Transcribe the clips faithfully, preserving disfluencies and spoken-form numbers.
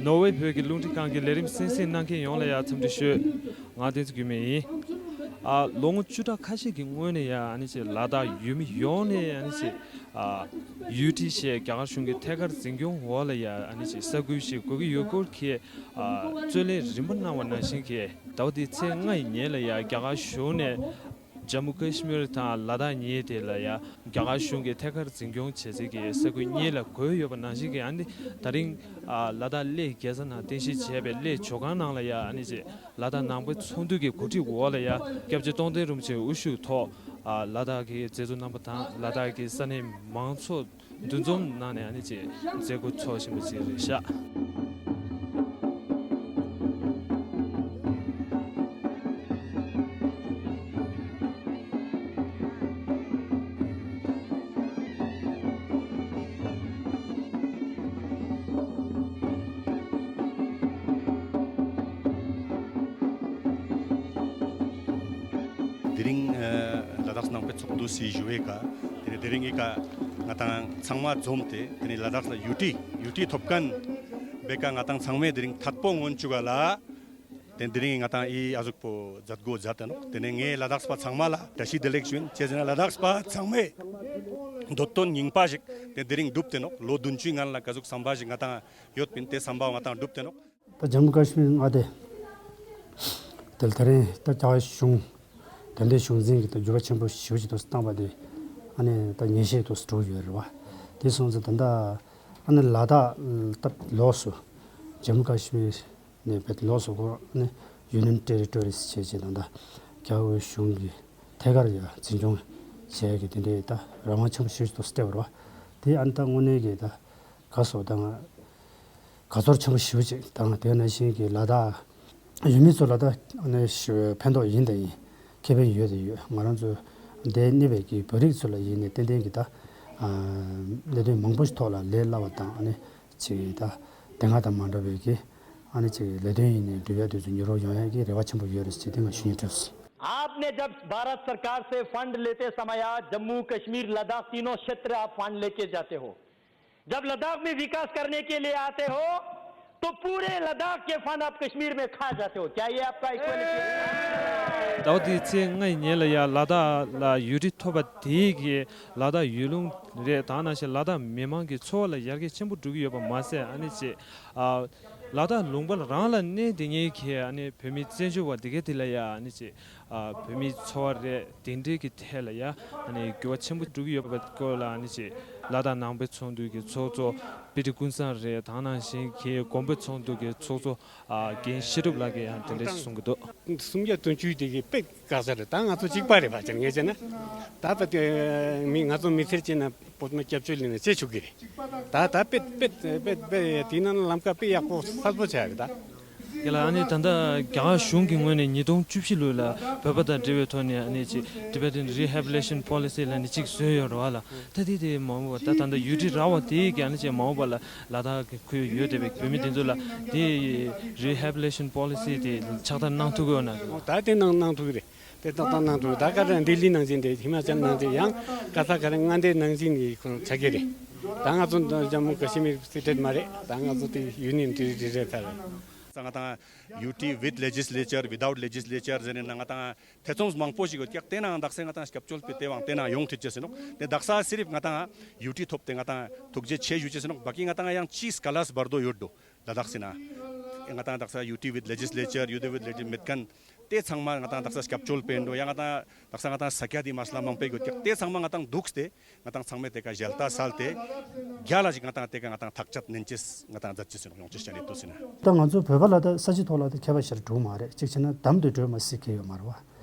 ནོར་ཝེ་བོད་ཀྱི་རླུང་འཕྲིན་ཁང་གི་ལས་རིམ་གསན་གཟིགས་གནང་མཁན་ཡོངས་ལ་ཡང་འཚམས་འདྲི་ཞུ། ང་བསྟན་འཛིན་འགྱུར་མེད་ཡིན། ཨ། ལོ་ངོ་བཅུ་ཕྲག་ཁ་ཤས་ཀྱི་སྔོན་ནས་ཡང་ཨ་ནི་ཅིག་ལ་དྭགས་ཡུལ་མི་ཡོངས་ནས་ཨ་ནི་ཅིག་ཨ། ཡུ་ཊི་ཞེས་རྒྱ་གར་གཞུང་གི་ཐད་ཀར་འཛིན་སྐྱོང་འོག་ལ་ཡང་ཨ་ནི་ཅིག་ས་ཁུལ་ཞིག་དགོས་ཀྱི་ཡོད་སྐོར་གྱི་ཨ། རྩོད་ལེན་རིམ་པ་གནང་བ་ནང་བཞིན་གྱི་ཟླ་བ་འདིའི་ཚེས་ལྔ་ཡི་ཉིན་ལ་ཡང་རྒྱ་གར་གཞུང་ནས། ཇམ་མུ་ཀ་ཤི་མིར་དང་ལ་དྭགས་གཉིས་དེ་ལ་ཡང་རྒྱ་གར་གཞུང་གིས་ཐད་ཀར་འཛིན་སྐྱོང་བྱེད་སའི་གི་ས་ཁུལ་གཉིས་ལ་བགོས་ཡོད་པ་ནང་བཞིན་གྱི་ཨ་ནི་ད་རིང་ཨ། ལ་དྭགས་གླེ་རྒྱལ་ས་ནང་རྟེན་གཞི་བྱས་པའི་གླེ་ཇོ་ཁང་ནང་ལ་ཡང་ཨ་ནི་ཅིག་ལ་དྭགས་ནང་པའི་ཚོགས་འདུ་གི་གོ་སྒྲིག་འོག་ལ་ཡང་སྐྱབས་རྗེ་རྟོགས་ལྡན་རིན་པོ་ཆེའི་དབུ་བཞུགས་ཐོག་ཨ། ལ་དྭགས་ཀྱི་མཛད་གཙོ་རྣམ་པ་དང་ལ་དྭགས་ཀྱི་ས་གནས་མང་ཚོགས་འདུ་འཛོམས་གནང་ནས་ཨ་ནི་ཅིག་མཛད་སྒོ་ཚོགས་བཞིན་པ་ཅིག་རེད་ཤག། དེ་རིང་ལ་དྭགས་ནང་པའི་ཚོགས་འདུ་ཟེར་ཞུ་བའི་ཀ་དེ་ནས་དེ་རིང་གི་ཀ་ང་དང་ཚང་མ་འཛོམས་ཏེ་དེ་ནས་ལ་དྭགས་ལ་ཡུ་ཊི་ཡུ་ཊི་ཐོབ་མཁན་བེ་ཀ་ང་དང་ཚང་མས་དེ་རིང་ཐད་པོ་ངོན་བཅུག་ག་ལ། དེ་དེ་རིང་ང་དང་ཨི་ཨ་ཟུག་པོ་མཛད་སྒོ་མཛད་དེ་ནོག། དེ་ནས་ངས་ལ་དྭགས་པ་ཚང་མ་ལ་བཀྲ་ཤིས་བདེ་ལེགས་ཞུ་ཡིན། བྱས་ཙང་ལ་དྭགས་པ་ཚང་མས་འདོད་དོན་རྙིང་པ་ཞིག་དེ་དེ་རིང་འགྲུབ་སྟེ་ནོག། ལོ་བདུན་ཅུའི་སྔན་ལ་ག་ཟུག་བསམ་པ་ཞིག་ང་དང་ཡོད་པིན་དེ་བསམ་པ་ང་དང་འགྲུབ་སྟེ་ནོག། ད་ཇམ་མུ་ཀ་ཤི་མིར་མངའ་སྡེ་དེ་ལ་ད་རིང་ད་རྒྱ་གར་གཞུང་དེ་འདྲའི་གཞུང་འཛིན་གྱི་ད་འགྱུར་བ་ཆེན་པོ་ཞེ་པོ་ཅིག་ཏུ་བཏང་བ་དེ་ཨ་ནི་ད་ངེས་ཤེས་ཏུ་འགྲོ་གི་ཡོད་རེད་བ། དེ་སོང་ཙང་ད་ལྟ་ཨ་ནི་ལ་དྭགས་ད་ལོགས་སུ་ཇམ་མུ་ཀ་ཤི་མིར་ནས་བེད་ལོགས་སུ་གོ་ནི་ཡུ་ནི་ཡན་ཊེ་རི་ཊོ་རིས་བྱས་བྱས་ད་ལྟ་རྒྱ་གར་གཞུང་གི་ཐད་ཀར་ཡ་འཛིན་སྐྱོང་བྱས་ཀྱི་དེ་འདྲའི་ད་རང་དབང་ཆེན་པོ་ཞེ་པོ་ཅིག་ཏུ་སྤྲད་པ་རེད་བ། དེ་ཨ་ནི་ད་དངོས་གནས་ཀྱི་ད་ག་སོ་ད་ང་དགའ་ཚོར་ཆེན་པོ་ཞེ་པོ་ཅིག་དང་དེ་ནང་བཞིན་གྱི་ལ་དྭགས་ཡུལ་མི་ཚོ་ལ་ད་ཨ་ནི་ཞེ་པོ་ཕན་ཐོགས་ཡིན་དང་ཡིན་ཁེ་ཕན་ཡོད་དང་ཡོད། ང་རང་ཚོ་འདིར་གནས་པའི་གི་བོད་རིགས་ཚོ་ལ་ཡིན་ནའི་ཏན་ཏན་གྱི་ད་ལས་དོན་མང་པོ་ཞིག་ཐོག་ལ་ལས་སླ་བ་དང་ཨ་ནི་ཅིག་ད་དེ་སྔ་དང་མ་འདྲ་བའི་གི་ཨ་ནི་ཅིག་ལས་དོན་ཡིན་ནའི་འགྲུབ་ཡ་དུས་ཚོད་ཉེ་རུ་ཡོང་ཡ་གི་རེ་བ་ཆེན་པོ་ཡོད་རེད་ཅེས་དེ་ང་ཞུ་སྙིང་བྲོས། आपने जब भारत सरकार से फंड लेते समय आज जम्मू कश्मीर लद्दाख तीनों क्षेत्र आप फंड लेके जाते हो। जब लद्दाख में विकास करने के लिए आते हो तो पूरे लद्दाख के फंड आप कश्मीर में खा जाते हो। क्या ये आपका इक्वलिटी है? ཟླ་བ་འདིའི་ཚེས་ལྔ་ཡི་ཉིན་ལ་ཡང་ལ་དྭགས་ལ་ཡུ་ཊི་ཐོབ་པ་དེ་གིས་ལ་དྭགས་ཡུལ་ལུང་རེད། དེ་ནང་བཞིན་ལ་དྭགས་མི་མང་གི་འཚོ་བ་ལ་ཡར་རྒྱས་ཆེན་པོ་འགྲོ་གི་ཡོད་པ་མ་ཟད་ཨ་ནི་ཅིག་ཨ། ལ་དྭགས་ལུང་པ་རང་ལ་གནས་དེ་ཉིད་ཀྱི་ཨ་ནི་བོད་མི་བཙན་བྱོལ་བ་དེ་གའི་དེ་ལ་ཡང་ཨ་ནི་ཅིག་ཨ། བོད་མིའི་འཚོ་བ་རེད། དེ་འདྲའི་གི་ཐད་ལ་ཡང་ཨ་ནི་འགྱུར་བ་ཆེན་པོ་འགྲོ་གི་ཡོད་པའི་སྐོར་ལ་ཨ་ནི་ཅིག་ལ་དྭགས་ནང་པའི་ཚོགས་འདུ་གི་ཚོགས་གཙོ་པི་ཊི་ཀུན་བཟང་རེད། དེ་ནང་བཞིན་གྱི་དགོན་པའི་ཚོགས་འདུ་གི་ཚོགས་གཙོ་ཨ། རྒན་ཤེས་རབ་ལགས་ཀྱིས་ཡང་དེ་འདྲ་ཞིག་གསུང་གི་འདུག། སུམ་བརྒྱ་བདུན་ཅུ་དེ་གི་དཔེ་དཀའ་ས་རེད། ད་ང་ཚོ་གཅིག་པ་རེད་པ་ཅེར་ངས་བྱས་ན། ད་ད་དེ་མི་ང་ཚོ་མི་སེར་བྱས་ན་བོད་མི་སྐྱབས་བཅོལ་ལེན་ནས་བྱེད་ཆོག་གི་རེད། ད་ད་དཔེ་དཔེ་དཔེ་དཔེ་དེའི་ནང་ལམ་ཁ་དཔེ་ཡག་པོ་གསལ་པོ་ཆགས་རེད་ད། དེ་ལ་ཨ་ནི་ད་ལྟ་རྒྱ་གར་གཞུང་གི་ངོས་ནས་ཉིས་སྟོང་བཅུ་བཞི་ལོ་ལ་བོད་པ་དང་འབྲེལ་བའི་ཐོག་ནས་ཨ་ནི་ཅིག་Tibetan Rehabilitation Policy ལ་ནི་ཅིག་བཟོས་ཡོད་རེད་བ་ལ། ད་དེ་དེ་མ་འོངས་པ་ད་ད་ལྟ་ཡུ་ཊི་རག་པ་དེ་གི་ཨ་ནི་ཅིག་མ་འོངས་པ་ལ་ལ་དྭགས་ཀྱི་ཁུལ་ཡོད་བསྡད་པའི་བོད་མི་དེ་ཚོ་ལ་དེ་Rehabilitation Policy དེ་ཕྱག་བསྟར་གནང་ཐུབ་ཀྱི་ཡོད་ན། ད་དེ་གནང་གནང་ཐུབ་ཀྱི་རེད། དེ་ཏག་ཏག་གནང་ཐུབ། ད་ག་རེ་ལྡི་ལི་ནང་བཞིན་རེད། ཧི་མ་ཅལ་ནང་བཞིན་ཡང་ག་ས་ག་རེ་མངའ་སྡེ་ནང་བཞིན་གྱི་ཁོ་ཆགས་ཀྱི་རེད། ད་ང་ཚོ་ཇམ་མུ་ཀ་ཤི་མིར་སི་ཊེཊ་མ་རེད། ད་ང་ཚོ་དེ་ཡུ་ནི་ཡན་ཊེ་རི་ཊོ་རི་རེད་ད་རེད། ང་དང་ཡུ་ཊི་with legislature, without legislature ཟེར་ནས་ན་ང་དང་ཐེ་ཚོམ་མང་པོ་ཞིག་ཡོད་ཀྱག། དེ་ནའང་དག་ས་ང་དང་སྐྱབས་བཅོལ་བའི་དེ་བང་དེ་ནའང་ཡོང་ཐུབ་ཅེས་ཟེར་ནོག། དེ་དག་ས་སི་རིབ་ང་དང་ཡུ་ཊི་ཐོབ་སྟེ་ང་དང་ཐུགས་རྗེ་ཆེ་ཞུ་ཅེས་ཟེར་ནོག། བ་ཀི་ང་དང་ཡང་ཅི་སྐ་ལ་སི་བར་དོ་ཡོད་འགྲོ། ལ་དྭགས་སི་ན། ང་དང་དག་ས་ཡུ་ཊི་with legislature, ཡུ་ཊི་with legislature མེད་མཁན། དེ་ཚང་མ་ང་དང་དག་ས་སྐྱབས་བཅོལ་བས་འགྲོ་ཡ། ང་དང་དག་ས་ང་དང་ས་སྐྱ་དེ་མ་སླ་མང་པོ་ཡོད་ཀྱག། དེ་ཚང་མ་ང་དང་འདུག་སྟེ་ང་དང་ཚང་མས་དེ་ཀ་ཞལ་ཏ་སལ་ཏེ་རྒྱ་ལ་ཞིག་ང་དང་དེ་ཀ་ང་དང་ཐག་གཅོད་ནན་ཅེས་ང་དང་མཛད་ཅེས་ཟེར་ནོག། ཡོང་ཅེས་བྱ་ནས་འདུག་སེ་ན། ད་ང་ཚོ་བོད་པ་ལ་ད་ས་ཆ་ཐོག་ལ་ད་ཁྱད་པར་ཞེ་དྲག་འགྲོ་མ་རེད། གཅིག་བྱས་ན་འདམ་དུ་འགྲོ་མ་སྲིད་ཁེ་ཡོད་མ་རེད་བ།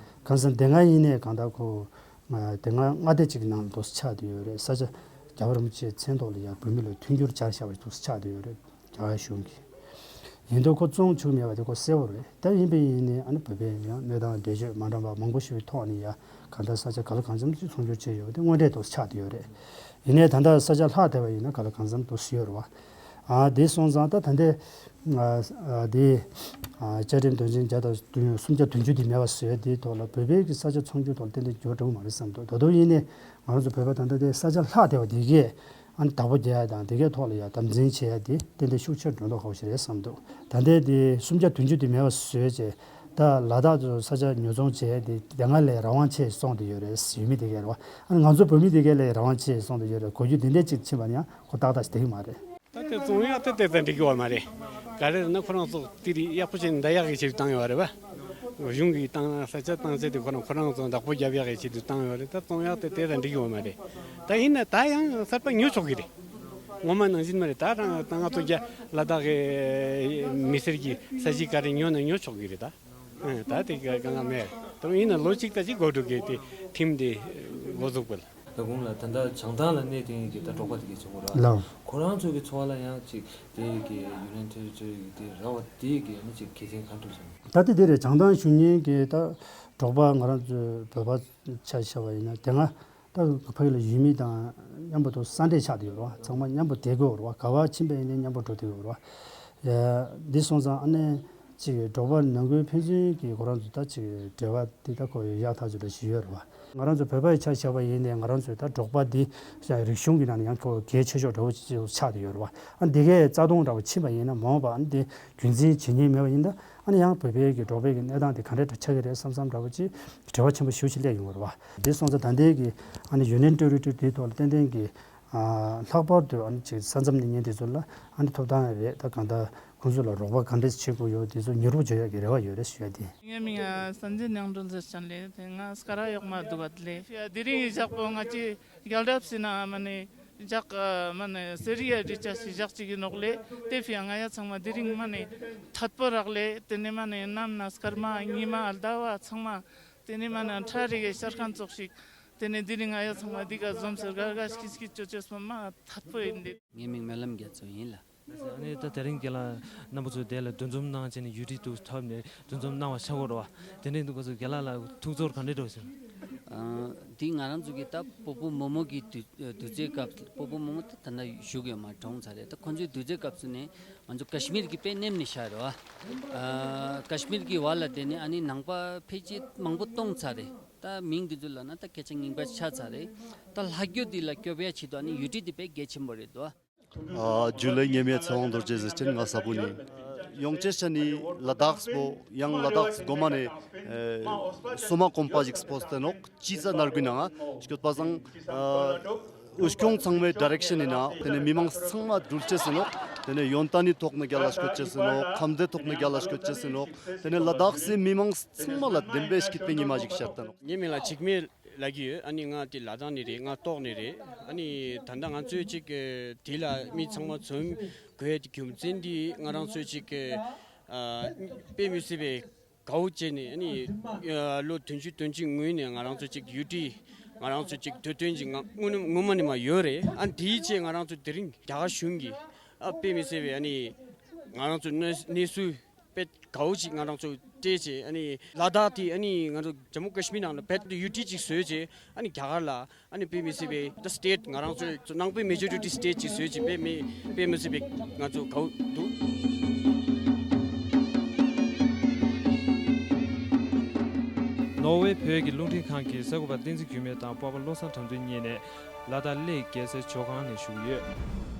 གང་ཟེར་དེ་སྔ་ཡིན་ནའི་གང་ལྟར་ཁོ་དེ་སྔ་མངའ་སྡེ་གཅིག་ནང་ལ་འདུག་སེ་ཆགས་བསྡད་ཡོད་རེད། ས་ཆ་རྒྱལ་བ་རིན་པོ་ཆེའི་མཚན་ཐོག་ལ་ཡང་བོད་མི་ལ་མཐུན་འགྱུར་སྦྱར་བཞག་པ་འདུག་སེ་ཆགས་བསྡད་ཡོད་རེད། རྒྱ་གར་གཞུང་གིས། ཡིན་དུས་ཁོ་བཙོང་བཅུག་མེད་པ་དེ་ཁོ་གསལ་པོ་རེད། ད་ཡིན་པས་ཡིན་ནའི་ཨ་ནི་བོད་པས་ཡང་གནས་སྟངས་འགྲེལ་བརྗོད་མ་འདྲ་བ་མང་པོ་ཞིག་གི་ཐོག་ནས་ཡང་གང་ལྟར་ས་ཆ་ག་ལ་གང་འཚམ་ཅིག་ཚོང་སྒྱུར་བྱས་ཡོད་པ་དེ་དངོས་འབྲེལ་དུ་ཆགས་བསྡད་ཡོད་རེད། ཡིན་ནའི་ད་ལྟ་ས་ཆ་ལྷག་བསྡད་པ་ཡིན་ན་ག་ལ་གང་འཚམ་དུ་ཟེར་ཡོད་རེད་བ། ཨ་དེ་སོང་ཙང་ད་ད་ལྟའི་ཨ་ཨ་དེ་ཨ་བཅའ་ཁྲིམས་དོན་ཚན་བརྒྱ་དང་བདུན་སུམ་བརྒྱ་བདུན་ཅུ་དེ་མེད་པ་བཟོས་དེའི་ཐོག་ལ་བོད་པའི་གི་ས་ཆ་ཚོང་སྒྱུར་ཐོག་ཏན་ཏན་འགྱུར་བ་འགྲོ་གི་མ་རེད་བསམ་འདུག། ད་དུང་ཡིན་ནའི་ང་རང་ཚོ་བོད་པ་ད་ལྟ་དེ་ས་ཆ་ལྷག་བསྡད་པ་དེ་གས། ཨ་ནི་བདག་པོ་རྒྱག་ཡ་དང་དེ་གའི་ཐོག་ལ་ཡ་དམ་འཛིན་བྱེད་ཡ་དེ་ཏན་ཏན་ཤུགས་ཆེར་འགྲོ་མདོག་ཁ་པོ་ཞིག་རེད་བསམ་འདུག་ད་ལྟའི་དེ་སུམ་བརྒྱ་བདུན་ཅུ་དེ་མེད་པ་བཟོས་བྱས་ད་ལ་དྭགས་ཚོ་ས་ཆ་ཉོ་ཚོང་བྱེད་ཡ་དེ་དེ་སྔ་ལས་རང་དབང་ཆེ་སོང་དེ་ཡོད་རེད། ཡུལ་མི་དེ་གའི་རེད་བ། ཨ་ནི་ང་ཚོ་བོད་མི་དེ་གའི་ལས་རང་དབང་ཆེ་སོང་དེ་ཡོད་རེད། གོ་རྒྱུ་དེ་འདྲས་ཅིག་ཕྱིན་པ་ནི་ཡང་ཁོ་ཏག་ཏག་ཞིག་བསྡད་ཀྱི་མ་རེད། ད་དེ་བཙོང་ཡག་དེ་དེ་ཙམ་འགྲིག་གི་ཡོད་མ་རེད། ག་རེ་རེད་ན་ཁོ་རང་ཚོ་དེ་རིགས་ཡག་པོ་བྱས་ནས་འདའ་ཡག་གི་ཆེད་དུ་བཏང་ཡོད་རེད་བ། གཞུང་གིས་བཏང་ས་ཆ་བཏང་ཚད་དེ་ཁོ་རང་ཁོ་རང་ཚོ་བདག་པོ་རྒྱབ་ཡག་གི་ཆེད་དུ་བཏང་ཡོད་རེད། ད་བཙོང་ཡག་དེ་དེ་ཙམ་འགྲིག་གི་ཡོད་མ་རེད། ད་ཡིན་ན་ད་ཡང་གསར་པ་ཉོ་ཆོག་གི་རེད། ངོ་མ་ནང་བཞིན་མ་རེད། ད་རང་ད་ང་ཚོ་རྒྱ་ལ་དྭགས་ཀྱི་མི་སེར་གྱི་ས་གཞི་ག་རེ་ཉོ་ན་ཉོ་ཆོག་གི་རེད་ད། ཨ་ད་དེ་ག་ག་ང་མེད། ད་ཡིན་ན་ལོ་གཅིག་ད་ཅིག་འགོར་འགྲོ་གི་དེ་ཁྲིམས་དེ་འགོ་འཛུགས་པ་ལ། ད་གོང་ལ་ད་ལྟ་བྱང་ཐང་ལ་གནས་དེ་གི་ད་འབྲོག་པ་དེ་གི་བྱུང་བ་ར། ལགས། ཁོ་རང་ཚོ་གི་འཚོ་བ་ལ་ཡང་ཅིག་དེ་གི་ཡུན་ནན་ཊེ་རི་ཊོ་རི་གི་དེ་ར་བ་དེ་གི་ནི་ཅིག་གལ་ཆེན་གང་འདྲ་བྱུང་། ད་ལྟ་དེ་རེད། བྱང་ཐང་བཞུགས་མཁན་གི་ད་འབྲོག་པ་ང་རང་ཚོའི་བོད་པ་ཆ་བཞག་པ་ཡིན་ན་དེ་སྔ་ད་ཕ་གི་ལ་ཡུལ་མི་དང་མཉམ་པོ་དུ་ས་འདྲེས་ཆགས་བསྡད་ཡོད་རེད་བ། ཚང་མ་མཉམ་པོ་བསྡད་དགོས་རེད་བ། ག་བ་ཕྱིན་པ་ཡིན་ནའི་མཉམ་པོ་འགྲོ་བསྡད་དགོས་རེད་བ། ཡ་འདི་སོང་ཙང་ཨ་ནི་ཅིག་འབྲོག་པ་ནང་ཁུལ་ཕན་ཚུན་གྱི་ཁོ་རང་ཚོ་ད་ཅིག་འབྲེལ་བ་འདི་ད་ཁོ་ཡག་ཐག་ཆོད་འདྲ་ཞིག་ཡོད་རེད་བ། ང་རང་ཚོ་བོད་པ་ཡི་ཆ་བཞག་པ་ཡིན་ནའི་ང་རང་ཚོའི་ད་འབྲོག་པ་འདི་རིག་གཞུང་གི་ནང་ནས་ཡང་ཁོ་གལ་ཆེ་ཤོས་འདྲ་བོ་ཅིག་ཆགས་བསྡད་ཡོད་རེད་བ། ཨ་འདི་གའི་རྩ་དོན་འདྲ་བོ་ཕྱིན་པ་ཡིན་ན་མ་འོངས་པ་ཨ་ནི་འདི་རྒྱུན་འཛིན་བྱེད་མཁན་མེད་པ་ཡིན་ད། ཨ་ནི་ཡང་བོད་པའི་གི་འབྲོག་པའི་གི་གནས་སྟངས་དེ་ག་འདྲས་འདྲ་ཆགས་ཀྱི་རེད་བསམ་བསམ་འདྲ་བོ་ཅིག་བྲེལ་བ་ཆེན་པོ་ཞེ་པོ་ཅིག་སླེབས་ཡོང་གི་རེད་བ། དེ་སོང་ཙང་ད་ལྟའི་གི་ཨ་ནི་ཡུན་ནན་ཊེ་རི་ཊོ་རི་དེའི་ཐོག་ལ་ཏན་ཏན་གི་ཨ་ལྷག་པར་དུ་ཨ་ནི་ཅིག་ས་མཚམས་ནས་ཉན་དེ་ཚོ་ལ་ཨ་ནི་ཐོབ་ཐང་རེད། ད་གང་ལྟར་ཁོང་ཚོ་ལ་རོགས་པ་ག་འདྲས་བྱེད་དགོས་ཡོད་དེ་ཚོ་མྱུར་པོ་བྱེད་ཡག་གི་རེ་བ་ཡོད་རེད་ཞུ་ཡ་དེ། ངའི་མིང་ཨ་སངས་རྒྱས་མྱང་གྲོལ་མཛེས་ལྕམ་རེད། དེ་ང་སྐ་རགས་གཡོག་མ་འདུག་ག་ལས་དེ་རིང་གི་ཞག་པོ་ང་ཅི་རྒྱལ་རབས་ཟེར་ན་མ་ནི་ཞག་མ་ནི་སེ་རི་ཡ་རི་ཅ་ཞིག་ཞག་ཅིག་གི་ནོག་ལས་དེ་ཕི་ང་ཡ་ཚང་མ་དེ་རིང་མ་ནི་ཐད་པོ་རག་ལས་དེ་ནས་མ་ནི་གནམ་ན་སྐར་མ་ཉི་མ་ཟླ་བ་ཚང་མ་དེ་ནས་མ་ནི་ཁྲ་རིག་གི་ཤར་ཁན་ཙོགས་ཤིག་དེ་ནས་དེ་རིང་ང་ཡ་ཚང་མ་འདི་ག་འཛོམས་སེ་དགའ་དགའ་སྐྱིད་སྐྱིད་ཅོ་ཅོ་སོང་མ་ཐད་པོ་ཡིན་དེ། ངའི་མིང་སྨོན་ལམ་རྒྱ་མཚོ་ཡིན་ལ། ཨ་ནི་ད་དེ་རིང་རྒན་ལགས་རྣམ་པ་ཚོ་དེ་ལ་འདུ་འཛོམས་གནང་བྱས་ནས་ཡུལ་སྲིད་དུ་འཐབ་ནས་འདུ་འཛོམས་གནང་བ་ཤ་སྐོར་བ་དེ་འདྲའི་འདུག་ག་ཚོད་རྒན་ལགས་ལ་ཐུགས་ཚོར་ག་འདྲ་འདྲ་ཟེར། ཨ་འདི་ང་རང་ཚོ་གི་ད་སྤོ་བོ་རྨོ་མོ་གི་དུས་དུས་ཚོད་སྐབས་སྤོ་བོ་རྨོ་མོ་ད་ད་ན་བཞུགས་ཡོད་མ་གྲོངས་ཚར་རེད། ད་ཁོང་ཚོའི་དུས་ཚོད་སྐབས་སུ་ནས་ང་ཚོ་ཀ་ཤི་མིར་གི་དཔེ་ནེམ་ནས་ཤར་རེད་བ། ཨ་ཀ་ཤི་མིར་གི་བར་ལ་དེ་ནས་ཨ་ནི་ནང་པ་ཕལ་ཆེར་མང་པོ་གཏོང་ཚར་རེད། ད་མིང་འདི་ཚོ་ལ་ན་ད་སྐད་ཆ་རྙིང་པ་ཆགས་ཚར་རེད། ད་ལྷག་རྒྱུ་འདི་ལ་སྐྱོབ་ཡ་ཆེད་དུ་ཨ་ནི་ཡུལ་སྲིད་འདི་དཔེ་གལ་ཆེན་པོ་རེད་དོ། ཨ་ཇུ་ལེ་ཉེ་མེད་ཚེ་དབང་རྡོ་རྗེ་ཟེར་ཅན་ང་ས་བོན་ཡིན། ཡོང་ཅེས་ཆ་ནི་ལ་དྭགས་པོ་ཡང་ལ་དྭགས་སྒོ་མ་ནས་ཨེ་སོ་མ་གོམ་པ་ཞིག་སྤོས་ཏེ་ནོག་ཅི་ཙ་ནར་གུ་ནང་སྐྱོད་པ་སང་ཨ་འུ་སྐྱོང་ཚང་མའི་ཌི་རེག་ཤན་ཡིན་ན་དེ་ནས་མི་མང་ཚང་མ་འགྲུལ་ཅེས་ཟེར་ནོག་དེ་ནས་ཡོན་ཏན་ནི་ཐོག་ནས་རྒྱ་ལ་སྐྱོད་ཅེས་ཟེར་ནོག་ཁམས་སྡེ་ཐོག་ནས་རྒྱ་ལ་སྐྱོད་ཅེས་ཟེར་ནོག་དེ་ནས་ལ་དྭགས་སི་མི་མང་ཚང་མ་ལ་བདེན་པའི་སྐྱིད་པའི་ཉི་མ་ཞིག་ཤར་ཏེ་ནོག་ངའི་མིང་ལ་འཇིགས་མེད་ལབ་ཀྱི་ཡོད། ཨ་ནི་ང་དེ་ལ་དྭགས་ནས་རེད། ང་ཏོག་ནས་རེད། ཨ་ནི་ད་ལྟ་ང་ཚོས་ཅིག་དེ་ལ་མི་ཚང་མ་འཛོམས་དགོས་ཀྱི་རྒྱུ་མཚན་འདི་ང་རང་ཚོས་ཅིག་ཨ་དཔེ་མི་སྲིད་པའི་དགའ་བོ་བྱས་ནས་ཨ་ནི་ལོ་བདུན་ཅུ་དོན་གཅིག་སྔོན་ནས་ང་རང་ཚོ་ཅིག་ཡུལ་སྲིད་ང་རང་ཚོ་ཅིག་འདོད་དོན་ཅིག་ང་སྔོན་སྔོན་མ་ནས་མ་ཡོད་རེད། ཨ་ནི་དེའི་ཆེད་ང་རང་ཚོ་དེ་རིང་རྒྱ་གར་གཞུང་གིས་ཨ་དཔེ་མི་སྲིད་པའི་ཨ་ནི་ང་རང་ཚོ་གནས་གནས་ཚུལ་དཔེ་དགའ་བོ་ཅིག་ང་རང་ཚོ་སྤྲད་བྱས། ཨ་ནི་ལ་དྭགས་དེ་ཨ་ནི་ང་ཚོ་ཇམ་མུ་ཀ་ཤི་མིར་ནང་ལ་བེད་དུ་ཡུལ་སྲིད་ཅིག་བཟོས་བྱས། ཨ་ནི་རྒྱ་གར་ལ་ཨ་ནི་དཔེ་མི་སྲིད་པའི་ད་སི་ཊེ་ཊི་ང་རང་ཚོའི་ནང་པའི་མེ་ཇོ་རི་ཊི་སི་ཊེ་ཊི་ཅིག་བཟོས་བྱས་དཔེ་མི་དཔེ་མི་སྲིད་པའི་ང་ཚོ་དགའ་བོ་འདུག་ནོར་ཝེ་བོད་ཀྱི་རླུང་འཕྲིན་ཁང་གི་གསར་འགོད་པ་བསྟན་འཛིན་འགྱུར་མེད་དང་སྤོབས་པ་བློ་བཟང་དགྲ་འདུལ་གཉིས་ནས་ལ་དྭགས་གླེ་རྒྱལ་སའི་ཇོ་ཁང་ནས་ཞུ་གི་ཡོད།